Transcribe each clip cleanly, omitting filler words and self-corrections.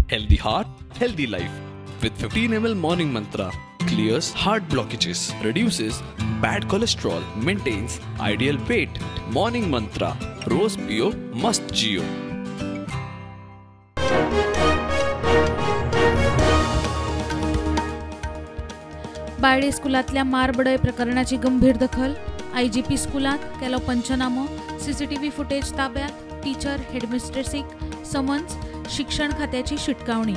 Healthy heart, healthy life. With 15 ml Morning Mantra, clears heart blockages, reduces bad cholesterol, maintains ideal weight. Morning Mantra, Rose Pio, Must Jio. Balli स्कुलांतल्या मारबडय प्रकरणाची गंभीर दखल. IGP स्कुलांत केलो पंचनामो. CCTV footage ताब्यात. Teacher हेडमिस्ट्रेसीक summons. शिक्षण खात्याची शिटकावणी.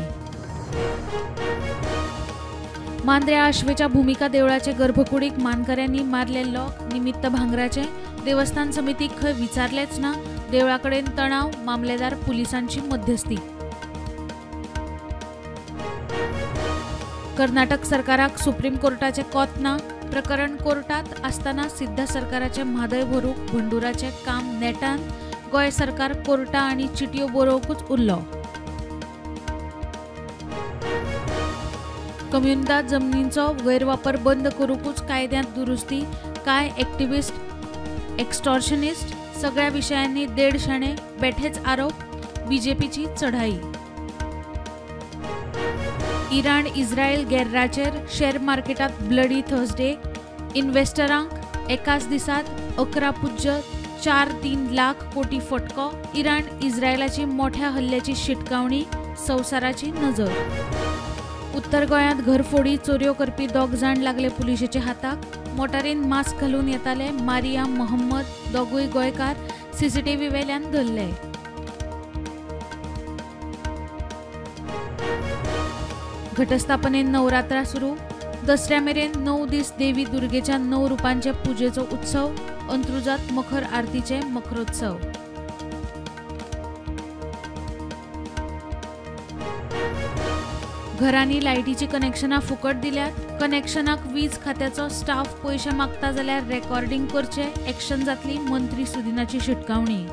मांद्र्या आश्वेच्या भूमिका देवळाचे गर्भकुडीक मानकऱ्यांनी मारले लॉक. निमित्त भांगराचे. देवस्थान समितीक खंय विचारलेच ना. देवळाकडेन तणाव. मामलेदार पुलिसांची मध्यस्थी. कर्नाटक सरकाराक सुप्रीम कोर्टाचे कोत ना. प्रकरण कोर्टात आसतना सिद्धा सरकाराचे म्हादय भरूंक भंडुराचे काम नेटान. गोंय सरकार कोर्टा आनी चिटयो बरोवंकूच उरलो. कम्युनिदाद जमनींचो गैरवापर बंद करूंकूच कायद्यांत दुरुस्ती. कांय एक्टिविस्ट एक्स्टॉर्शनिस्ट. सगळ्या विशयांनी देडशाणे बेठेच आरोप. बीजेपीची चढाई. इराण इस्रायल गैर्राचेर शेअर मार्केटात ब्लडी थर्सडे. इन्व्हेस्टरांक एकाच दिसात 11.43 लाख कोटी फटको. इराण इस्रायलाची मोठ्या हल्ल्याची शिटकावणी. संवसाराची नजर. उत्तर गोंयांत घरफोडी चोरयो करपी दोग जाण लागले पुलिशेच्या हाताक. मोटारीन मास्क घालून येताले मारिया मोहम्मद दोगूय गोंयकार. सीसीटीव्ही वेल्यान धरले. घटस्थापनेन नवरात्रा सुरू. दसऱ्या मेरेन 9 दीस देवी दुर्गेच्या 9 रुपांचे पुजेचो उत्सव. अंत्रुजात मखर आरतीचे मखरोत्सव. घरांनी लायटीची कनेक्शनां फुकट दिल्यात. कनेक्शनाक वीज खात्याचो स्टाफ पयशे मागता जाल्यार रेकॉर्डिंग करचे. एक्शन जातली. मंत्री सुदिनाची शिटकावणी.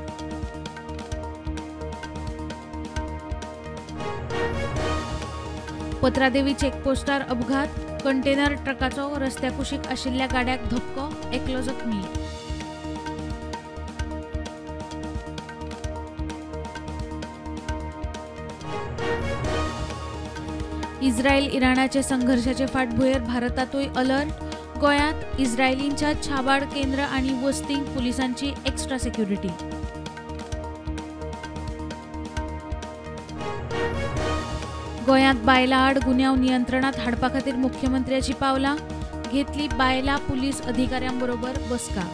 पत्रादेवी चेकपोस्टार अपघात. कंटेनर ट्रकाचो रस्त्या कुशीक आशिल्ल्या गाड्याक धपको. एकलो जखमी. इस्रायल इराणाचे संघर्षाचे फाटभुंयेर भारतांतूय अलर्ट. गोंयांत इस्रायलींच्या छाबाड केंद्र आनी वस्तींक पुलिसांची एक्स्ट्रा सेक्युरिटी. गोंयांत बायलां आड गुन्यांव नियंत्रणात हाडपा खातीर मुख्यमंत्र्याची पावलां. घेतली बायलां पुलीस अधिकाऱ्यां बरोबर बसका.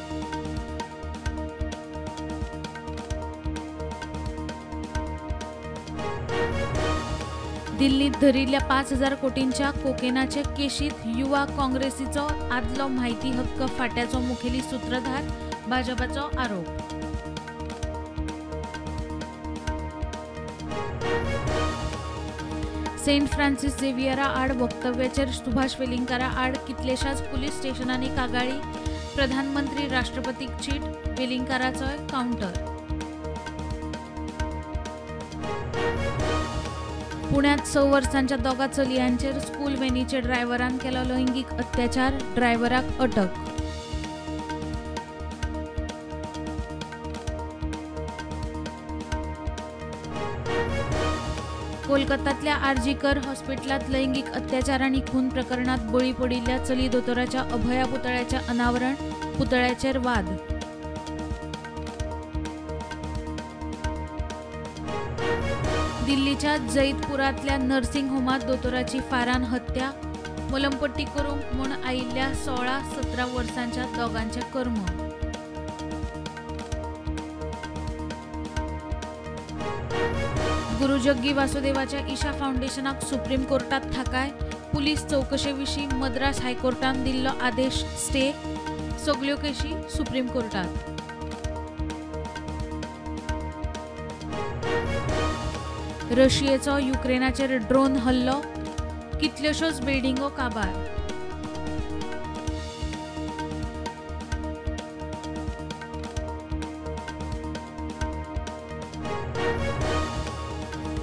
दिल्लीत धरिल्ल्या 5,000 कोटींच्या कोकेनाचे केशीत युवा काँग्रेसीचो आदलो म्हायती हक्क फाट्याचो मुखेली सूत्रधार. भाजपाचो आरोप. सेंट फ्रान्सिस झेवियरा आड वक्तव्याचेर सुभाष वेलिंगकारा आड कितलेशाच पुलीस स्टेशनांनी कागाळी. प्रधानमंत्री राष्ट्रपतीक चीट. वेलिंगकाराचोय कावंटर. पुण्यात 6 वर्सांच्या दोगा चलयांचेर स्कूल व्हॅनीच्या ड्रायव्हरान केलो लैंगीक अत्याचार. ड्रायव्हराक अटक. कोलकातातल्या आरजीकर हॉस्पिटलात लैंगिक अत्याचार आनी खून प्रकरणात बळी पडिल्ल्या चली दोतोराच्या अभया पुतळ्याचे अनावरण. पुतळ्याचेर वाद. दिल्लीच्या जैतपुरांतल्या नर्सिंग होमात दोतोराची फारान हत्या. मलमपट्टी करूंक म्हूण आयिल्ल्या 16-17 वर्सांच्या दोगांचे कर्म. गुरुजग्गी वासुदेवाच्या ईशा फावंडेशनाक सुप्रीम कोर्टात थाकाय. पुलीस चवकशे विशीं मद्रास हायकोर्टान दिल्लो आदेश स्टे. सगल्यो केशी सुप्रीम कोर्टात. रशियेचो युक्रेनाचेर ड्रोन हल्लो. कितल्योश्योच बिल्डिंगो काबार.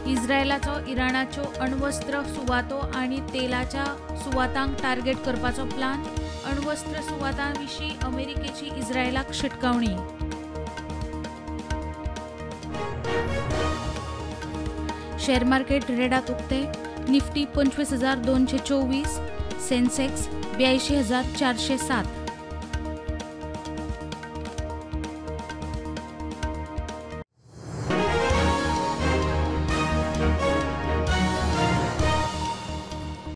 इस्रायलाचो इराणाच्यो अण्वस्त्र सुवातो आनी तेलाच्या सुवातांक टार्गेट करपाचो प्लान. अण्वस्त्र सुवातां विशीं अमेरिकेची इस्रायलाक शिटकावणी. शेअर मार्केट रेडात उक्ते. निफ्टी 25,224, सेन्सेक्स 82,407.